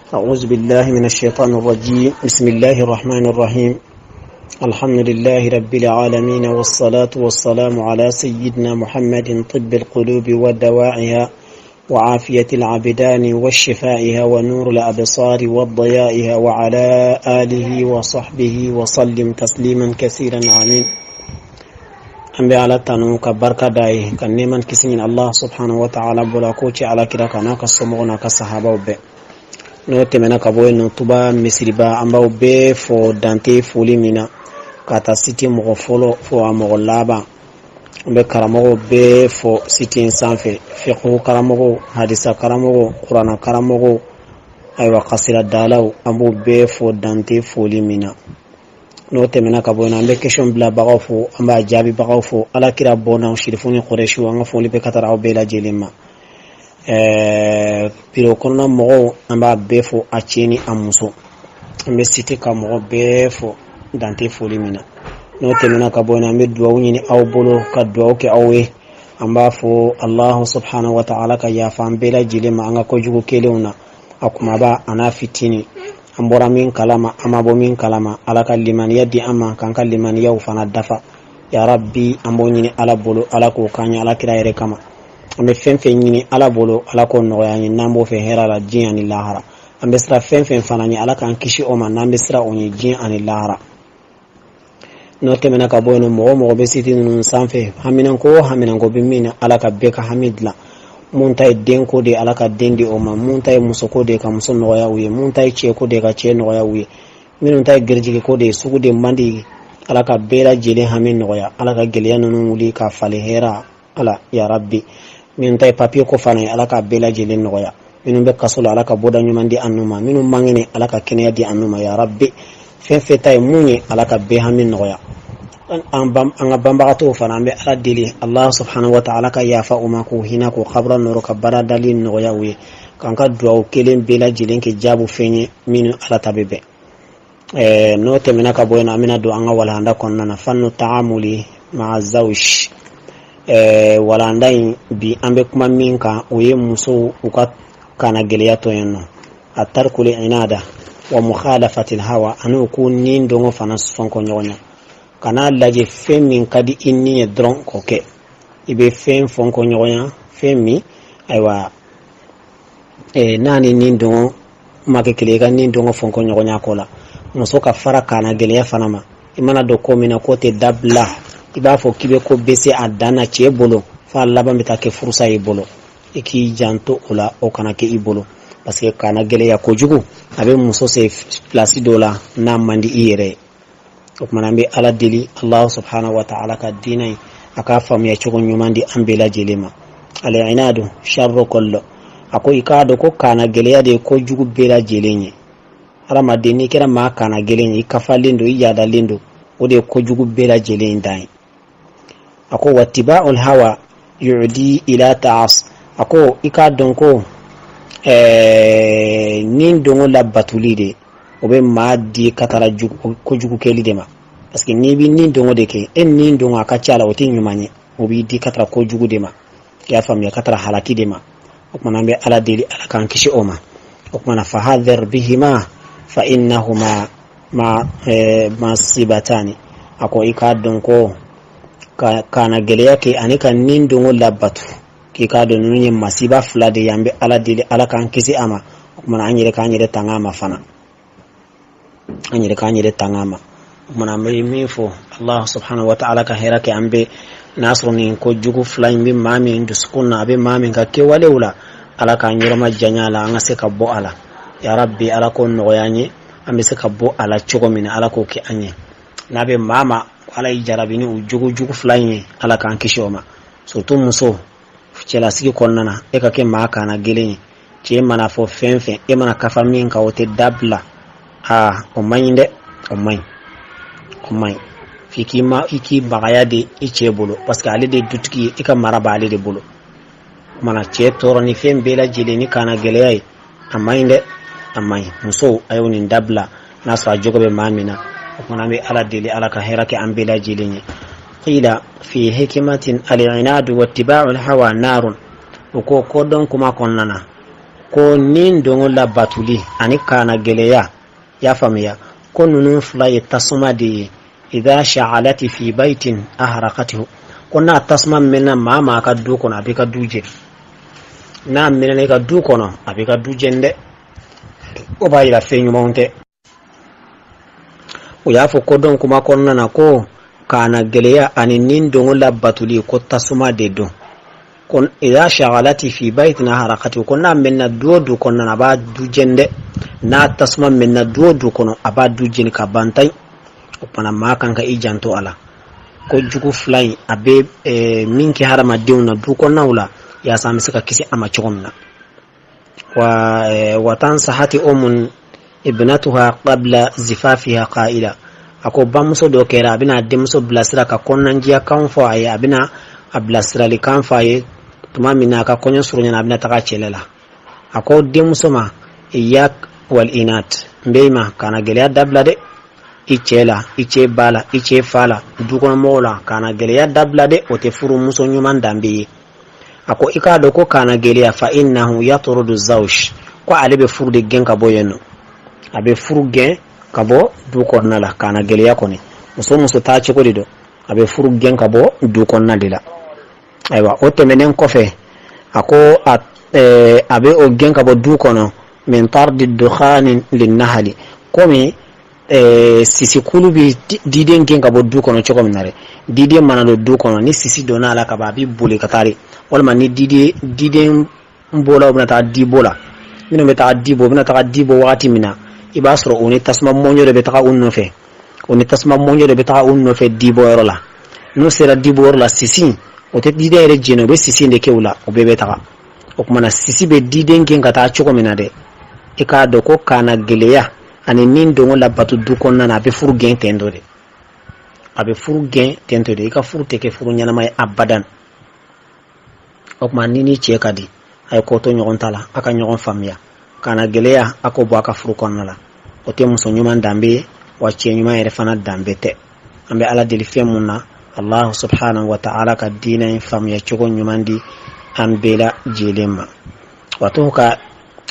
أعوذ بالله من الشيطان الرجيم. بسم الله الرحمن الرحيم. الحمد لله رب العالمين، والصلاة والسلام على سيدنا محمد طب القلوب ودوائها وعافية العبدان وشفائها ونور الأبصار وضيائها، وعلى آله وصحبه وسلم تسليما كثيرا، آمين. An bɛ Ala tanu ka barika da ye, ka nɛɛma kisi ɲini Allah subhanahu wa ta'ala bolo, a k'o ci Ala kira kan n'a ka somɔgɔw n'a ka sahabaw bɛɛ. N'o tɛmɛna ka bɔ yen nɔ, Tuba misiriba, an b'aw bɛɛ fo dante foli min na, ka taa site mɔgɔ fɔlɔ fo a mɔgɔ laban. An bɛ karamɔgɔw bɛɛ fo site in sanfɛ, fiqhu karamɔgɔw, hadisa karamɔgɔw, kuranna karamɔgɔw, ayiwa, kasira dalaw, an b'o bɛɛ fo dante foli min na. N'o tɛmɛna ka bɔ yen, an bɛ question bilabagaw fo, an b'a jaabibagaw fo. Ala kira bɔnna sirifu ni kɔrɛsiw, an ka foli bɛ ka taara aw bɛɛ lajɛlen ma. Biro kɔnɔna mɔgɔw, an b'a bɛɛ fo, a cɛ ni a muso. An bɛ site ka mɔgɔ bɛɛ fo dante foli min na. N'o tɛmɛna ka bɔ yen, an bɛ dugawu ɲini aw bolo, ka dugawu kɛ aw ye. An b'a fɔ Allahu subhanahu wa ta'ala ka yafa an bɛɛ lajɛlen ma an ka kojugu kelenw na, a kumaba a n'a fitinin, an bɔra min kalama, an ma bɔ min kalama. Ala ka limaniya di an ma, k'an ka limaniyaw fana dafa, ya rabbi. An b'o ɲini Ala bolo, Ala k'o k'an ye Ala kira yɛrɛ kama. An bɛ fɛn fɛn ɲini Ala bolo, Ala k'o nɔgɔya an ye, n'an b'o fɛ hɛrɛ la diɲɛ ani lahara. An bɛ siran fɛn fɛn fana ɲɛ, Ala k'an kisi o ma, n'an bɛ siran o ɲɛ diɲɛ ani lahara. N'o tɛmɛna ka bɔ yen nɔ, mɔgɔ mɔgɔ bɛ site ninnu sanfɛ, haminanko o haminanko bɛ min na, Ala ka bɛɛ ka hami dilan. Mun ta ye denko de ye, Ala ka den di o ma. Mun ta ye musoko de ye, ka muso nɔgɔya u ye. Mun ta ye cɛko de ye, ka cɛ nɔgɔya u ye. Minnu ta ye garijɛgɛko de ye, sugu de man di, Ala ka bɛɛ lajɛlen hami nɔgɔya. Ala ka gɛlɛya ninnu wuli ka falen hɛrɛ ala, ya rabbi. Minnu ta ye papiye ko fana ye, Ala ka bɛɛ lajɛlen nɔgɔya. Minnu bɛ kaso la, Ala ka bɔda ɲuman di an ma. Minnu man kɛnɛ, Ala ka kɛnɛya di an ma, ya rabbi. Fɛn fɛn ta ye mun ye, Ala ka bɛɛ hami nɔgɔya. An ka banbagatɔw fana, an bɛ Ala deli, Allah subhanahu wa ta'ala ka yafa u ma, k'u hinɛ, k'u kabura nɔrɔ, ka baara dali nɔgɔya u ye, k'an ka duwawu kelen bɛɛ lajɛlen kɛ jaabu fɛn ye minnu Ala ta bɛ bɛn. N'o tɛmɛna ka bɔ yen, an bɛna don an ka walanda kɔnɔna na, fannu ta'amuli ma'a zawj. Walanda in bi, an bɛ kuma min kan, o ye musow u ka kana gɛlɛya tɔ yen nɔ, a tarikuli inada wa mukhalafatil hawa, ani u k'u ni dɔngɔ fana sɔnkɔ ɲɔgɔn na. Kana lajɛ fɛn min ka di i ni ye dɔrɔn k'o kɛ. I bɛ fɛn fɔnkɔ ɲɔgɔn na, fɛn min, ayiwa, n'a ni ni dɔngɔ ma kɛ kelen, i ka ni dɔngɔ fɔnkɔ ɲɔgɔn ya kɔ la. Muso ka fara kana gɛlɛya fana ma, i mana don ko min na, k'o tɛ dabila, i b'a fɔ k'i bɛ ko bɛ se a dan na cɛ bolo, f'a laban bɛ taa kɛ furusa y'i bolo. I k'i janto o la, o kana kɛ i bolo, parce que kana gɛlɛya kojugu, a bɛ muso se place dɔ la n'a man di i yɛrɛ ye. O kumana, an bɛ Ala deli, Allah subhanahu wa ta'ala ka diinɛ ye, a k'a faamuya cogo ɲuman di an bɛɛ lajɛlen ma. Al-inadu sharru kullu. A ko i k'a dɔn ko kana gɛlɛya de ye kojugu bɛɛ lajɛlen ye. Hadamaden, n'i kɛra maa kana gɛlɛn ye, i kafalen don, i yadalen don, o de ye kojugu bɛɛ lajɛlen dan ye. A ko wattiba'ul hawa yu'di ila ta'as. A ko i k'a dɔn ko ni dɔngɔ labatuli de, o bɛ maa di ka taara kojugu kɛli de ma, parce que n'i bɛ ni dɔngɔ de kɛ, e ni dɔngɔ a ka ca la, o tɛ ɲuman ye, o b'i di ka taara kojugu de ma, i y'a faamuya, ka taara halaki de ma. O kumana, an bɛ Ala deli, Ala k'an kisi o ma. O kumana, fahadhir bihima fa innahuma ma masibatani. A ko i k'a dɔn ko ka kana gɛlɛya kɛ ani ka ni dɔngɔ labatu, k'i k'a dɔn ninnu ye masiba fila de ye. An bɛ Ala deli, Ala k'an kisi a ma. O kumana, an yɛrɛ k'an yɛrɛ tanga a ma fana, an yɛrɛ k'an yɛrɛ tanga a ma. O kumana, an bɛ min fɔ, Allah subhanahu wa ta'ala ka hɛrɛ kɛ an bɛɛ. N'a sɔrɔ nin ko jugu fila in bɛ maa min dusukun na, a bɛ maa min ka kɛwalew la, Ala k'an yɔrɔ ma janya la, an ka se ka bɔ a la, ya rabbi. Ala k'o nɔgɔya an ye, an bɛ se ka bɔ a la cogo min na, Ala k'o kɛ an ye. N'a bɛ maa ma, Ala y'i jarabi ni o jogo jugu fila in ye, Ala k'an kisi o ma. Surtout muso, cɛlasigi kɔnɔna na, e ka kɛ maa kana gɛlɛn ye, cɛ mana fɔ fɛn fɛn, e mana kafa min kan, o tɛ dabila. Aa, o man ɲi dɛ, o man ɲi, o man ɲi. F'i k'i ma, i k'i bagaya de i cɛ bolo, parce que ale de ye dutigi ye, i ka mara b'ale de bolo. O kumana, cɛ tɔɔrɔ ni fɛn bɛɛ lajɛlen ni kana gɛlɛya ye, a man ɲi dɛ, a man ɲi. Musow, a y'o nin dabila, n'a sɔrɔ a jogo bɛ maa min na. O kumana, an bɛ Ala deli, Ala ka hɛrɛ kɛ an bɛɛ lajɛlen ye. Qila fi hikimatin al-inadu wa ittiba'u al-hawa narun. O ko kodɔn kuma kɔnɔna na. Ko ni dɔngɔ labatuli ani kana gɛlɛya, y'a faamuya, ko ninnu fila ye tasuma de ye. Idha sha'alati fi baitin ahraqatihu, ko n'a tasuma mɛnna maa maa ka du kɔnɔ, a b'i ka du jeni. N'a mɛnna i ka du kɔnɔ, a b'i ka du jeni dɛ. O b'a yira fɛn ɲumanw tɛ. U y'a fɔ kodɔn kuma kɔnɔna na ko kana gɛlɛya ani ni dɔngɔ labatuli, ko tasuma de don. Ko idha sha'alati fi baitin ahraqatihu, ko n'a mɛnna du o du kɔnɔna na, a b'a du jeni dɛ. N'a tasuma mɛnna du o du kɔnɔ, a b'a du jeni ka ban tan. O kumana maa kan ka i janto a la. Ko jugu fila in, a bɛ min kɛ hadamadenw na du kɔnɔnaw la, yaasa an bɛ se ka kisi a ma cogo min na. Wa tansahati umun ibnatuha qabla zifafiha qa'ila, a ko bamuso dɔ kɛra, a bɛna denmuso bilasira ka kɔnɔnandiya kan fɔ a ye. A bɛna a bilasirali kan fɔ a ye tuma min na a ka kɔɲɔ surunyana, a bɛna taga cɛla la. A ko denmuso ma: iyak wal inat, n bɛ i ma, kana gɛlɛya dabila dɛ, i cɛ la, i cɛ ba la, i cɛ fa la, dukɔnɔmɔgɔw la, kana gɛlɛya dabila dɛ, o tɛ furumuso ɲuman danbe ye. A ko i k'a dɔn ko kana gɛlɛya, fa innahu yatrudu zawj, ko ale bɛ furu de gɛn ka bɔ yen nɔ, a bɛ furu gɛn ka bɔ du kɔnɔna la. Kana gɛlɛya kɔni, muso muso taa cogo de don, a bɛ furu gɛn ka bɔ du kɔnɔna de la. Ayiwa, o tɛmɛnen kɔfɛ, a ko a bɛ o gɛn ka bɔ du kɔnɔ min tardi dukhani linnahali, komi sisikulu bɛ diden gɛn ka bɔ du kɔnɔ cogo min na dɛ. Diden mana don du kɔnɔ, ni sisi donna a la ka ban, a bɛ boli ka taa de. Walima ni diden bɔlaw bɛna taa di bɔ la, minnu bɛ taa di bɔ, u bɛna taga di bɔ wagati min na, i b'a sɔrɔ u ni tasuma mɔɲɔ de bɛ taga u nɔfɛ, u ni tasuma mɔɲɔ de bɛ taga u nɔfɛ di bɔ yɔrɔ la. N'u sera di bɔ yɔrɔ la, sisi o tɛ diden yɛrɛ jeni, u bɛ sisi de kɛ u la, o bɛɛ bɛ taga. O tuma na sisi bɛ diden gɛn ka taa cogo min na dɛ, i k'a dɔn ko kana gɛlɛya ani ni dɔngɔ labato du kɔnɔna na, a bɛ furu gɛn ten tɔ de, a bɛ furu gɛn ten tɔ de. I ka furu tɛ kɛ furu ɲɛnama ye abadan. O tuma ni ni cɛ ka di, a ye ko to ɲɔgɔn ta la, a ka ɲɔgɔn faamuya. Kana gɛlɛya, a k'o bɔ a ka furu kɔnɔna la, o tɛ muso ɲuman danbe ye, wa cɛ ɲuman yɛrɛ fana danbe tɛ. An bɛ Ala deli fɛn mun na, Allahu subhanahu wa ta'ala ka diinɛ in faamuya cogo ɲuman di an bɛɛ lajɛlen ma. Wa to ka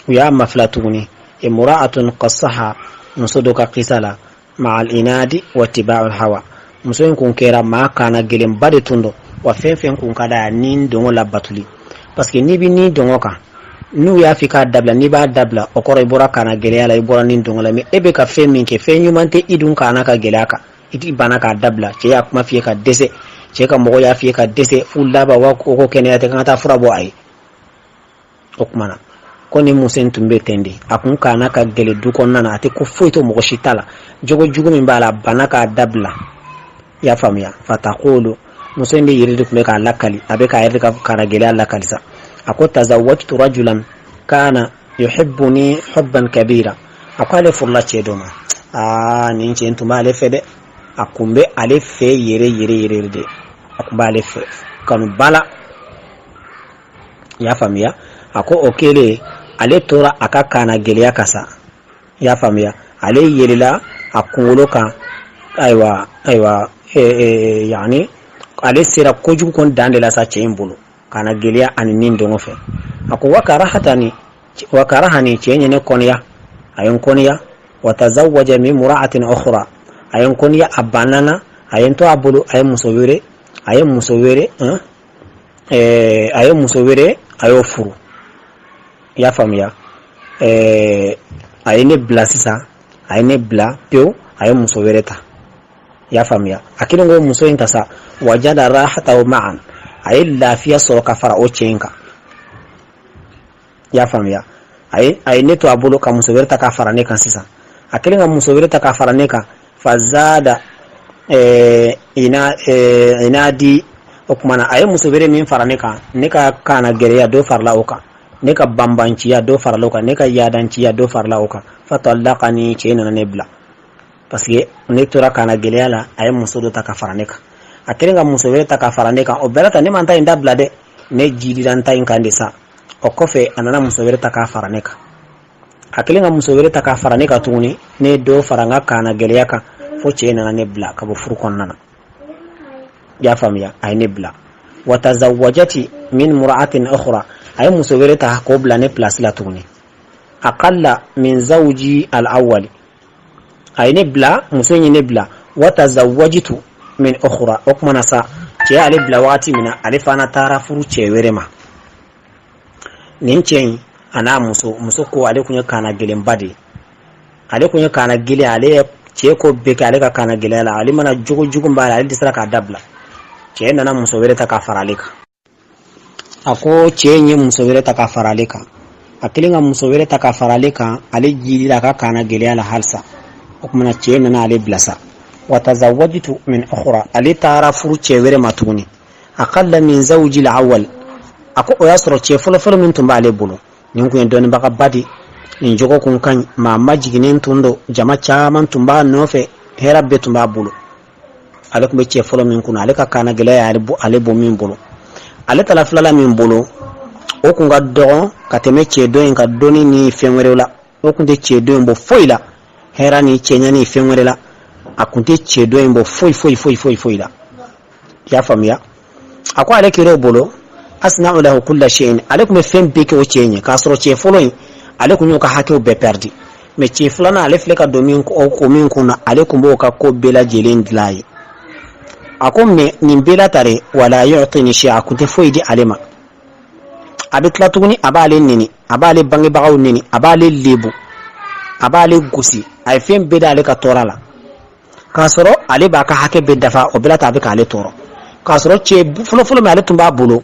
u y'a mafila tuguni, imra'atun qassaha, muso dɔ ka kisa la, ma'al inadi wa tiba'ul hawa. Muso in kun kɛra maa kana gɛlɛnba de tun don, wa fɛn fɛn kun ka d'a ni dɔngɔ labatuli, parce que n'i bɛ ni dɔngɔ kan, n'u y'a fɔ k'a dabila, n'i b'a dabila, o kɔrɔ i bɔra kana gɛlɛya la, i bɔra ni dɔngɔ la. Mais e bɛ ka fɛn min kɛ, fɛn ɲuman tɛ, i dun kana ka gɛlɛya kan, i t'i banna k'a dabila. Cɛ y'a kuma f'i ye ka dɛsɛ, cɛ ka mɔgɔ y'a f'i ye ka dɛsɛ, f'u laban wa ko kɛnɛya tɛ, k'an ka taa fura bɔ a ye. O kuma na ko ni muso in tun bɛ ten de, a kun kana ka gɛlɛ du kɔnɔna na, a tɛ ko foyi to mɔgɔ si ta la, jogo jugu min b'a la, a banna k'a dabila. I y'a faamuya? Fatakulu, muso in de yɛrɛ de tun bɛ k'a lakali, a bɛ k'a yɛrɛ ka kana gɛlɛya lakali sa. A ko tazawwajtu rajulan kana yuhibbuni hubban kabira, a ko ale furula cɛ dɔ ma. Aa, nin cɛ in tun b'ale fɛ dɛ, a kun bɛ ale fɛ yɛrɛ yɛrɛ yɛrɛ de, a kun b'ale fɛ kanu ba la. I y'a faamuya? A ko o kɛlen, ale tora a ka kana gɛlɛya ka sa. I y'a faamuya? Ale yɛlɛla a kunkolo kan. Ayiwa, ayiwa, yani ale sera kojugu kɔni dan de la sa cɛ in bolo, kana gɛlɛya ani nin dɔngɔ fɛ. A ko wa karahani, cɛ ye ne kɔniya, a ye n kɔniya. Wa tazawwaja min mura'atin ukhra, a ye n kɔniya, a banna na, a ye n to a bolo, a ye muso wɛrɛ, a ye muso wɛrɛ, a ye muso wɛrɛ, a y'o furu. I y'a faamuya? A ye ne bila sisan, a ye ne bila pewu, a ye muso wɛrɛ ta. I y'a faamuya? A kelen ko muso in ta sa, wajada rahatahu ma'an, a ye lafiya sɔrɔ ka fara o cɛ in kan. I y'a faamuya? A ye ne to a bolo ka muso wɛrɛ ta ka fara ne kan sisan. A kelen ka muso wɛrɛ ta ka fara ne kan, fazada inadi. O tuma na a ye muso wɛrɛ min fara ne kan, ne ka kana gɛlɛya dɔ farala o kan, ne ka banbanciya dɔ farala o kan, ne ka yadanciya dɔ farala o kan. Fatallaqani, cɛ nana ne bila, parce que ne tora kana gɛlɛya la. A ye muso dɔ ta ka fara ne kan. A kelen ka muso wɛrɛ ta ka fara ne kan, o bɛɛ la ta, ne ma n ta in dabila dɛ, ne jidira n ta in kan de sa. O kɔfɛ a nana muso wɛrɛ ta k'a fara ne kan. A kelen ka muso wɛrɛ ta k'a fara ne kan tuguni, ne ye dɔ fara n ka kana gɛlɛya kan, fo cɛ nana ne bila ka bɔ furu kɔnɔna na. I y'a faamuya? A ye ne bila. Wa tazawwajati min mura'atin ukhra, A ye muso wɛrɛ ta k'o bila ne place la tuguni. Aqalla min zawji al awwali, a ye ne bila, muso in ye ne bila. Wa tazawwajitu min ukhra. O kuma na sa, cɛ y'ale bila wagati min na, ale fana taara furu cɛ wɛrɛ ma. Nin cɛ in a n'a muso, muso ko ale tun ye kaana gɛlɛnba de ye, ale tun ye kaana gɛlɛn. Ale ye cɛ ko bɛɛ kɛ ale ka kaana gɛlɛya la. Ale mana jogo jugu b'a la, ale dɛsɛra k'a dabila. Cɛ nana muso wɛrɛ ta ka fara ale kan. A ko cɛ in ye muso wɛrɛ ta ka fara ale kan. A kɛlen ka muso wɛrɛ ta ka fara ale kan, ale jidila a ka kaana gɛlɛya la halisa. O kuma na, cɛ nana ale bila sa. Wa tazawwajitu min ukhra, ale taara furu cɛ wɛrɛ ma tuguni. Aqalla min zawji al-awwal. A ko o y'a sɔrɔ cɛ fɔlɔfɔlɔ min tun b'ale bolo, nin kun ye dɔnnibagaba de, nin jogo kun ka ɲi, maa majiginnen tun don, jama caman tun b'a nɔfɛ, hɛrɛ bɛɛ tun b'a bolo. Ale tun bɛ cɛ fɔlɔ min kunna, ale ka kaana gɛlɛya y'ale ale bɔ min bolo, ale taara filanan min bolo, o kun ka dɔgɔn ka tɛmɛ cɛ dɔ in ka dɔnni ni fɛn wɛrɛw la. O kun tɛ cɛ dɔ in bɔ foyi la, hɛrɛ ni cɛɲa ni fɛn wɛrɛ la. A kun tɛ cɛ dɔ in bɔ foyi foyi foyi foyi foyi la. I y'a faamuya? A ko ale kɛra o bolo, asna'u lahu kulla shay'in, ale tun bɛ fɛn bɛɛ kɛ o cɛ in ye, k'a sɔrɔ cɛ fɔlɔ in, ale tun y'o ka hakɛw bɛɛ pɛridi. Mais cɛ filanan, ale filɛ ka don min o min kunna, ale tun b'o ka ko bɛɛ lajɛlen dilan a ye. A ko mais nin bɛɛ la tare, wala yu'tini shay'a, a kun tɛ foyi di ale ma. A bɛ tila tuguni, a b'ale neni, a b'ale bangebagaw neni, a b'ale lebu, a b'ale gosi. A ye fɛn bɛɛ d'ale ka tɔɔrɔ la, k'a sɔrɔ ale b'a ka hakɛ bɛɛ dafa. O bɛɛ la ta, a bɛ k'ale tɔɔrɔ, k'a sɔrɔ cɛ fɔlɔfɔlɔ min ale tun b'a bolo,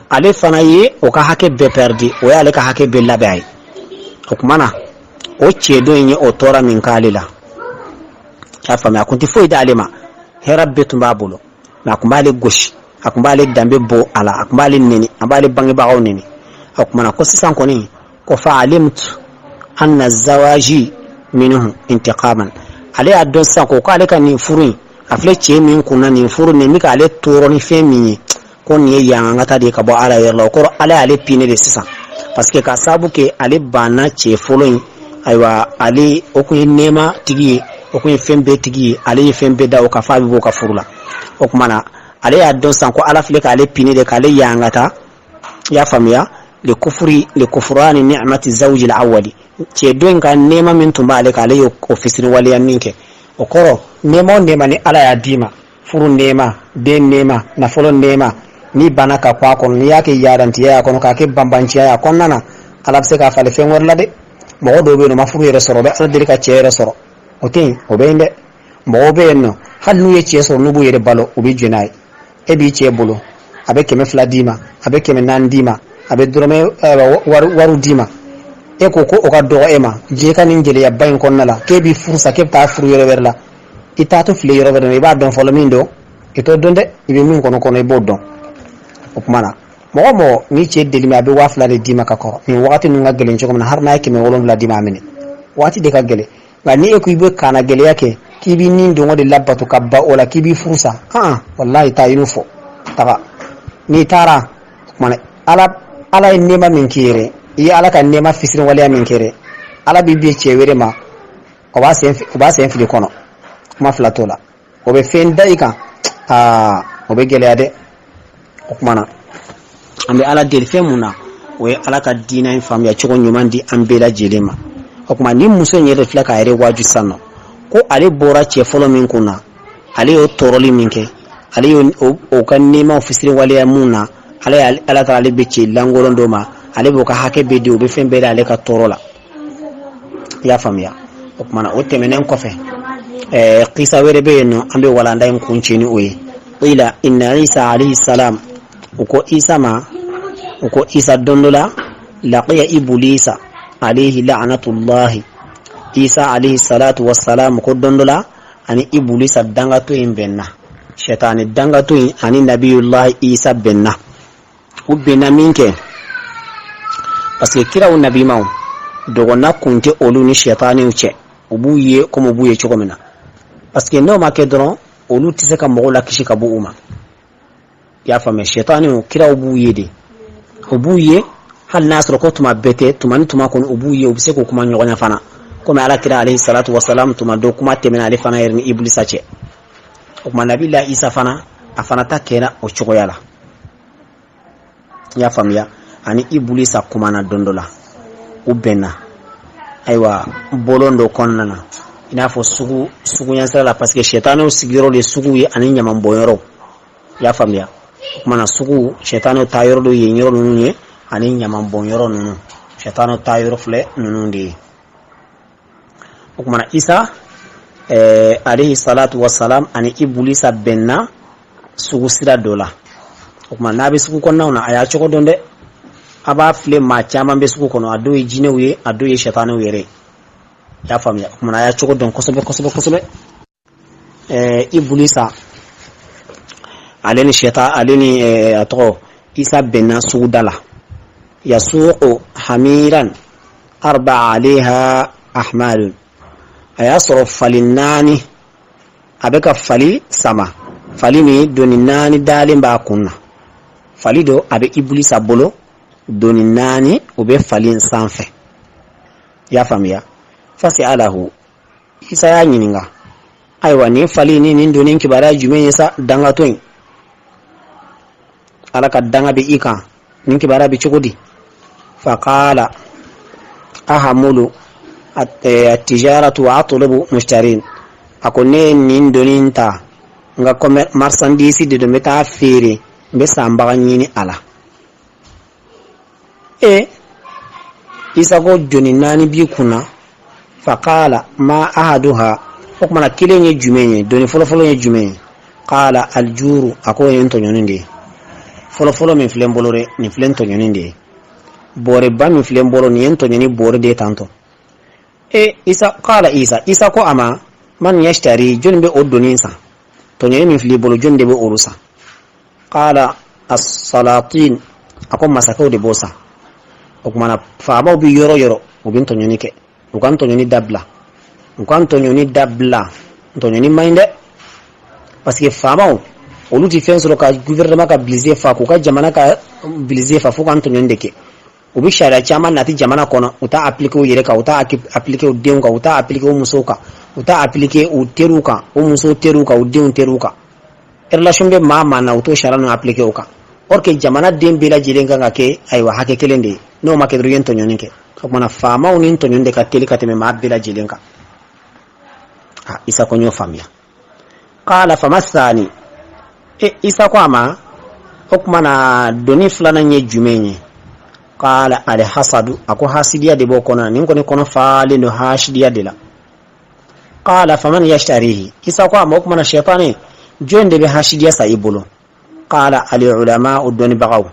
ale fana ye o ka hakɛ bɛɛ pɛridi, o y'ale ka hakɛ bɛɛ labɛn a ye. O tuma na, o cɛ dɔ in ye o tɔɔrɔ min k'ale la, i y'a faamuya, a kun tɛ foyi d'ale ma, hɛrɛ bɛɛ tun b'a bolo, mais a kun b'ale gosi, a kun b'ale danbe bɔ a la, a kun b'ale neni, a b'ale bangebagaw neni. O tuma na, ko sisan kɔni, ko fa alimtu anna zawaji minhu intiqaman, ale y'a dɔn sisan ko k'ale ka nin furu in, a filɛ cɛ min kunna, nin furu nin bɛ k'ale tɔɔrɔ ni fɛn min ye, ko nin ye yangata de ye ka bɔ Ala yɔrɔ la. O kɔrɔ, Ala y'ale pini de sisan, parce que ka sababu kɛ ale banna cɛ fɔlɔ in. Ayiwa, ale o kun ye nɛɛma tigi ye, o kun ye fɛn bɛɛ tigi ye, ale ye fɛn bɛɛ da o kan f'a bɛ bɔ o ka furu la. O tuma na, ale y'a dɔn sisan ko Ala filɛ k'ale pini de, k'ale yangata. I y'a faamuya? Li kufuri li kufurani ni'mati zawji al-awwali, cɛ dɔ in ka nɛɛma min tun b'ale kan, ale y'o fisiri waleya min kɛ. O kɔrɔ, nɛɛma o nɛɛma ni Ala y'a d'i ma, furu nɛɛma, den nɛɛma, nafolo nɛɛma, n'i banna ka kɔ a kɔnɔ, n'i y'a kɛ yarantiya y'a kɔnɔ, k'a kɛ banbanciya y'a kɔnɔna na, Ala bɛ se k'a falen fɛn wɛrɛ la dɛ. Mɔgɔ dɔw bɛ yen nɔ, ma furu yɛrɛ sɔrɔ, o bɛ Ala deli ka cɛ yɛrɛ sɔrɔ, o tɛ yen, o bɛ yen dɛ. Mɔgɔw bɛ yen nɔ, hali n'u ye cɛ sɔrɔ, n'u b'u yɛrɛ balo, u bɛ jɛn n'a ye. E b'i cɛ bolo, a bɛ 200 d'i ma, a bɛ 400 d'i ma, a bɛ dɔrɔmɛ wariw d'i ma. E ko ko o ka dɔgɔ e ma. Diɲɛ ka nin gɛlɛyaba in kɔnɔna la, k'e b'i furu sa, k'e bɛ taa furu yɔrɔ wɛrɛ la, i taatɔ filɛ yɔrɔ wɛrɛ la, i b'a dɔn fɔlɔ min don, i t'o dɔn dɛ. I bɛ min kɔnɔ kɔnɔ, i b'o dɔn. O tuma na, mɔgɔ mɔgɔ n'i cɛ deli a bɛ 2000 de d'i ma ka kɔrɔ, nin wagati ninnu ka gɛlɛn cogo min na, hali n'a ye 700 d'i ma, a minɛ, waati de ka gɛlɛn. Nka ni e ko i bɛ kaana gɛlɛya kɛ, k'i b'i ni dɔngɔ de labato ka ban o la, k'i b'i furu sa, han, walahi, taa i fɔ taga. N'i taara, o tuma ala ala ye nɛɛma min k'i yɛrɛ i ye, Ala ka nɛɛma fisiri waleya min kɛ dɛ, Ala b'i bi cɛ wɛrɛ ma, o b'a sen fili kɔnɔ. Kuma fila t'o la, o bɛ fɛn da i kan, aa, o bɛ gɛlɛya dɛ. O tuma na, an bɛ Ala deli fɛn mun na, o ye Ala ka diinɛ in faamuya cogo ɲuman di an bɛɛ lajɛlen ma. O tuma, ni muso in yɛrɛ filɛ k'a yɛrɛ waaju sisan nɔ, ko ale bɔra cɛ fɔlɔ min kun na, ale y'o tɔɔrɔli min kɛ, ale y'o o ka nɛɛmaw fisiri waleya mun na, ala ye ala taara ale bɛ cɛ lankolon dɔ ma, ale b'o ka hakɛ bɛɛ di, o bɛ fɛn bɛɛ di ale ka tɔɔrɔ la. I y'a faamuya? O tuma na, o tɛmɛnen kɔfɛ, kisa wɛrɛ bɛ yen nɔ, an bɛ walanda in kuncɛ ni o ye. Qila inna Isa alayhi salam, u ko Isa ma, u ko Isa don dɔ la, laqiya Iblisa alayhi la'natullahi. Isa alayhi salatu wassalam ko don dɔ la, ani Iblisa dangatɔ in bɛnna, shetani dangatɔ in ani Nabiyullahi Isa bɛnna. U bɛnna min kɛ, parce que kiraw nabimaw dɔgɔna kun tɛ olu ni shetaniw cɛ, u b'u ye komi u b'u ye cogo min na, parce que n'o ma kɛ dɔrɔn, olu tɛ se ka mɔgɔw lakisi ka bɔ u ma. I y'a faamuya? Shetaniw, kiraw b'u ye de, u b'u ye, hali n'a sɔrɔ ko tuma bɛɛ tɛ, tuma ni tuma kɔni u b'u ye, u bɛ se k'u kuma ɲɔgɔn ɲɛ fana, komi Ala kira alayhi salatu wasalam, tuma dɔ kuma tɛmɛna ale fana yɛrɛ ni Iblisa cɛ. O tuma, Nabila Isa fana, a fana ta kɛra o cogoya la. I y'a faamuya? Ani Ibulisa kumana don dɔ la, u bɛnna ayiwa bolon dɔ kɔnɔna na, i n'a fɔ sugu suguɲɛsira la, parce que sɛtanɛw sigiyɔrɔ de sugu ye ani ɲamanbɔnyɔrɔ. I y'a faamuya? O kumana sugu sɛtanɛw taa yɔrɔ dɔ yen yɔrɔ ninnu ye ani ɲamanbɔnyɔrɔ ninnu, sɛtanɛw taa yɔrɔ filɛ ninnu de ye. O kumana Isa alayhi salatu wasalam ani Ibulisa bɛnna sugu sira dɔ la. O kuma n'a bɛ sugu kɔnɔnaw na, a y'a cogo dɔn dɛ. A b'a filɛ, maa caman bɛ sugu kɔnɔ, a dɔw ye jinɛw ye, a dɔw ye sɛtanɛw yɛrɛ ye. I y'a faamuya? O kumana a y'a cogo dɔn kosɛbɛ kosɛbɛ kosɛbɛ. Ibulisa ale ni sɛta ale ni a tɔgɔ Isa bɛnna suguda la. Yasuqu hamiran arba alayha ahmalun, a y'a sɔrɔ fali naani a bɛ ka fali sama, fali min doni naani dalen b'a kun na. Fali dɔ a bɛ Ibulisa bolo, doni naani o bɛ fali in sanfɛ. I y'a faamuya? Fasa'alahu, Isa y'a ɲininka: ayiwa, nin fali ni nin doni kibaruya jumɛn ye sa? Dangatɔ in, Ala ka danga bɛ i kan, nin kibaruya bɛ cogo di? Faqala ahamulu atijaratu wa atlubu mushtarin, a ko ne ye nin doni ta, n ka marchandise de don, n bɛ taa feere, n bɛ sanbaga ɲini a la. E Isa ko doni naani b'i kunna. Faqala ma ahaduha, o kumana kelen ye jumɛn ye? Doni fɔlɔfɔlɔ ye jumɛn ye? Qala aljuru, a ko ye n tɔɲɔni de ye. Fɔlɔfɔlɔ min filɛ n bolo dɛ, nin filɛ n tɔɲɔni de ye. Bɔrɛba min filɛ n bolo, nin ye n tɔɲɔni bɔrɛ de ye tantɔ. E Isa, qala Isa, Isa ko a ma: man yashtari, jɔnni bɛ o doni san? Tɔɲɔni min filɛ i bolo, jɔnni de bɛ olu san? Qala as-salatin, a ko masakɛw de b'o san. O kumana faamaw bɛ yɔrɔ yɔrɔ, u bɛ tɔɲɔni kɛ. U ka tɔɲɔni dabila, u ka tɔɲɔni dabila, tɔɲɔni man ɲi dɛ, parce que faamaw olu tɛ fɛn sɔrɔ ka gouvernement ka budget fa, k'u ka jamana ka budget fa, fo ka tɔɲɔni de kɛ. U bɛ sariya caman nati jamana kɔnɔ, u t'a appliquer u yɛrɛ kan, u t'a appliquer u denw kan, u t'a appliquer u musow kan, u t'a appliquer u teriw kan, u musow teriw kan, u denw teriw kan. Relation bɛ maa maa na, u t'o sariya ninnu appliquer o kan. Or que jamana den bɛɛ lajɛlen kan ka kɛ ayiwa hakɛ kelen de ye. N'o ma kɛ dɔrɔn, i ye tɔɲɔni kɛ. O kumana faamaw ni tɔɲɔni de ka teli ka tɛmɛ maa bɛɛ lajɛlen kan. A Isa ko n y'o faamuya. Qala fama thani, e Isa ko a ma: o kuma na doni filanan ye jumɛn ye? Qala alhasadu, a ko hasidiya de b'o kɔnɔ. Nin kɔni kɔnɔ falen don hasidiya de la. Qala faman yashtarihi, Isa ko a ma: o kuma na sɛtanɛ, jɔn de bɛ hasidiya san i bolo? Qala alulama, o dɔnnibagaw.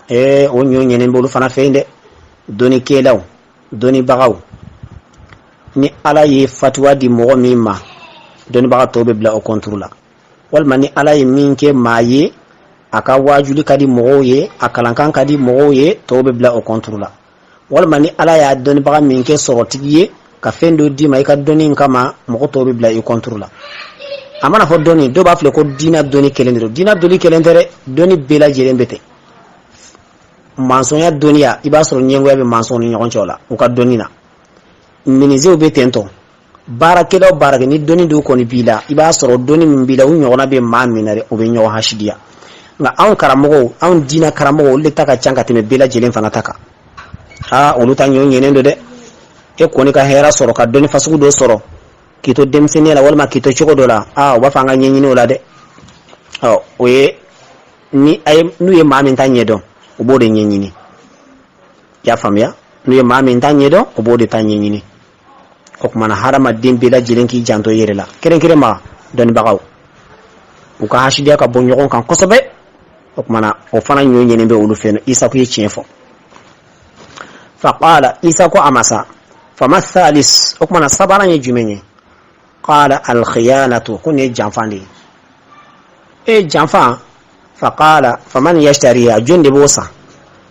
Ee, o ɲɔ ɲɛnen b'olu fana fɛ yen dɛ, dɔnnikɛlaw, dɔnnibagaw. Ni Ala ye fatuwa di mɔgɔ min ma, dɔnnibaga tɔw bɛ bila o contre la. Walima ni Ala ye min kɛ maa ye, a ka wajuli ka di mɔgɔw ye, a kalankan ka di mɔgɔw ye, tɔw bɛ bila o contre la. Walima ni Ala y'a dɔnnibaga min kɛ sɔrɔtigi ye, ka fɛn dɔ d'i ma i ka dɔnni kama, mɔgɔ tɔw bɛ bila i contre la. A mana fɔ dɔnni, dɔw b'a filɛ ko diinɛ dɔnni kelen de don. Diinɛ dɔnni kelen tɛ dɛ, dɔnni bɛɛ lajɛlen bɛ ten. Mansɔnya dɔnniya, i b'a sɔrɔ ɲɛngoya bɛ mansɔnw ni ɲɔgɔn cɛ o la, u ka dɔnni na. Minizew bɛ ten tɔ. Baarakɛla o baarakɛ, ni dɔnni dɔw kɔni b'i la, i b'a sɔrɔ dɔnni min b'i la, u ɲɔgɔnna bɛ maa min na dɛ, o bɛ ɲɔgɔn hasidiya. Nka anw karamɔgɔw, anw diinɛ karamɔgɔw, olu de ta ka ca ka tɛmɛ bɛɛ lajɛlen fana ta kan. Aa, olu ta ɲɔ ɲɛnen don dɛ. E kɔni ka hɛrɛ sɔrɔ ka dɔnni fasugu dɔ sɔrɔ k'i to denmisɛnninya la, walima k'i to cogo dɔ la, aa, u b'a fɔ an ka ɲɛɲini o la dɛ. Ɔ o ye ni a ye, n'u ye maa min ta ɲɛdɔn, u b'o de ɲɛɲini. I y'a faamuya? N'u ye maa min ta ɲɛdɔn, u b'o de ta ɲɛɲini. O tuma na hadamaden bɛɛ lajɛlen k'i janto i yɛrɛ la, kɛrɛnkɛrɛn ma dɔnnibagaw, u ka hasidiya ka bɔ ɲɔgɔn kan kosɛbɛ. O tuma na o fana ɲɔ ɲɛnen bɛ olu fɛ yen. Isa ko i ye tiɲɛ fɔ. Faqala, Isa ko a ma sa: fama thalis, o tuma na sabanan ye jumɛn ye? Qala alkhiyanatu, ko nin ye janfan de ye. E janfan. Faqala faman yashtariha, jɔn de b'o san?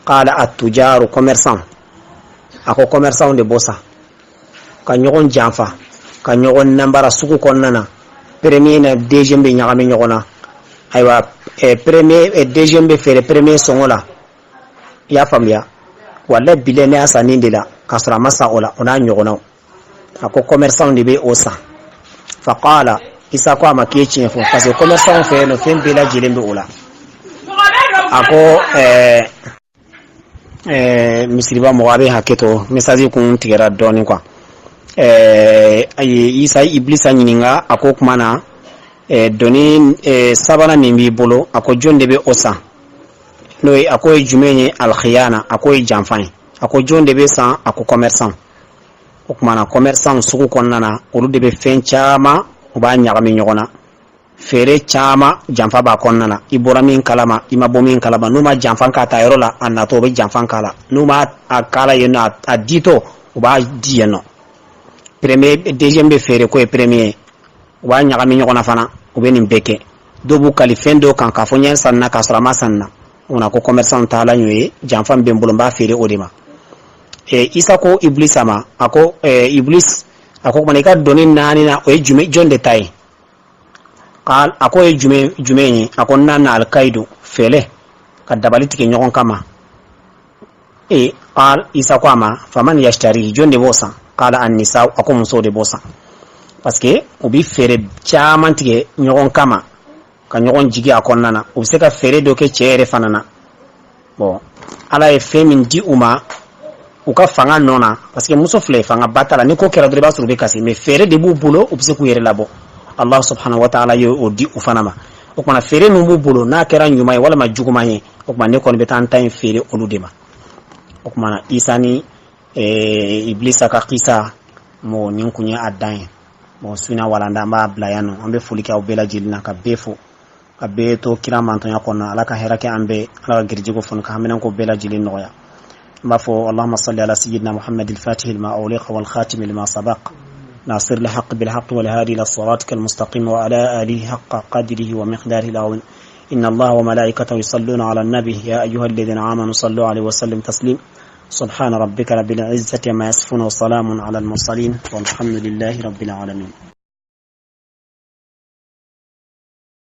Qala attujaru, commerçant. A ko commerçant de b'o san, ka ɲɔgɔn janfa, ka ɲɔgɔn nanbara sugu kɔnɔna na. Premier na deuxième bɛ ɲagami ɲɔgɔn na. Ayiwa, premier deuxième bɛ feere premier sɔngɔ la. I y'a faamuya? Walayi bilayi, ne y'a san nin de la, k'a sɔrɔ a ma san o la. O n'a ɲɔgɔnnaw, a ko commerçant de bɛ o san. Faqala, Isa ko a ma k'i ye tiɲɛ fɔ, parce que commerçant fɛ yen nɔ, fɛn bɛɛ lajɛlen bɛ o la. A ko Misiriba mɔgɔ, a bɛ hakɛ to, message kun tigɛra dɔɔnin quoi. A ye Isa Iblisa ɲininka, a ko kuma na doni sabanan min b'i bolo, a ko jɔn de bɛ o san? N'o ye, a ko ye jumɛn ye? Alkhiyana, a ko ye janfa ye. A ko jɔn de bɛ san? A ko commerçant. O tuma na commerçant sugu kɔnɔna na, olu de bɛ fɛn caman, u b'a ɲagami ɲɔgɔn na, feere caman janfa b'a kɔnɔna na. I bɔra min kalama, i ma bɔ min kalama, n'u ma janfa k'a ta yɔrɔ la, a natɔ u bɛ janfa k'a la. N'u ma a k'a la yen nɔ, a ditɔ u b'a di yen nɔ. Premier, deuxième bɛ feere ko ye premier, u b'a ɲagami ɲɔgɔn na fana. U bɛ nin bɛɛ kɛ. Dɔw b'u kali fɛn dɔw kan k'a fɔ n ye sanni na k'a sɔrɔ a ma sanni na. O na ko commerçant taala ɲɔ ye janfa min bɛ n bolo, n b'a feere o de ma. Isa ko Iblisa ma, a ko Iblis, a ko kumana i ka doni naani na, o ye jumɛn, jɔn de ta ye? A ko ye jumɛn jumɛn ye? A ko naani na alikaidu, fɛlɛ ka dabali tigɛ ɲɔgɔn kama. E qal, Isa ko a ma, faman yashtari, jɔn de b'o san? Qala annisa, a ko musow de b'o san, parce que u bi feere caman tigɛ ɲɔgɔn kama ka ɲɔgɔn jigi a kɔnɔna na. U bɛ se ka feere dɔ kɛ cɛ yɛrɛ fana na. Bon, Ala ye fɛn min di u ma u ka fanga nɔ na, parce que muso filɛ, fanga ba t'a la. Ni ko kɛra dɔrɔn, i b'a sɔrɔ u bɛ kasi, mais feere de b'u bolo, u bɛ se k'u yɛrɛ labɔ. Allah subhanahu wa ta'ala ye o di u fana ma. O kumana feere min b'u bolo, n'a kɛra ɲuman ye walima juguman ye, o kuma ne kɔni bɛ taa n ta in feere olu de ma. O kumana Isa ni Iblisa ka kisa mɔ nin kun ye a dan ye. Bon, suna walanda, an b'a bila yan nɔ. An bɛ foli kɛ aw bɛɛ lajɛlen na, ka bɛɛ fo, ka bɛɛ to kira mantɔnya kɔnɔ. Ala ka hɛrɛ kɛ an bɛɛ, Ala ka garijɛgɛ foni ka haminanko bɛɛ lajɛlen nɔgɔya. N b'a fɔ allahumma salli ala sayyidina Muhammad al-fatih lima ughliqa wal khatim lima sabaq ناصر الحق بالحق والهادي إلى صراطك المستقيم وعلى آله حق قدره ومقداره العظيم. إن الله وملائكته يصلون على النبي يا أيها الذين آمنوا صلوا عليه وسلم تسليم. سبحان ربك رب العزة عما يصفون وسلام على المرسلين والحمد لله رب العالمين.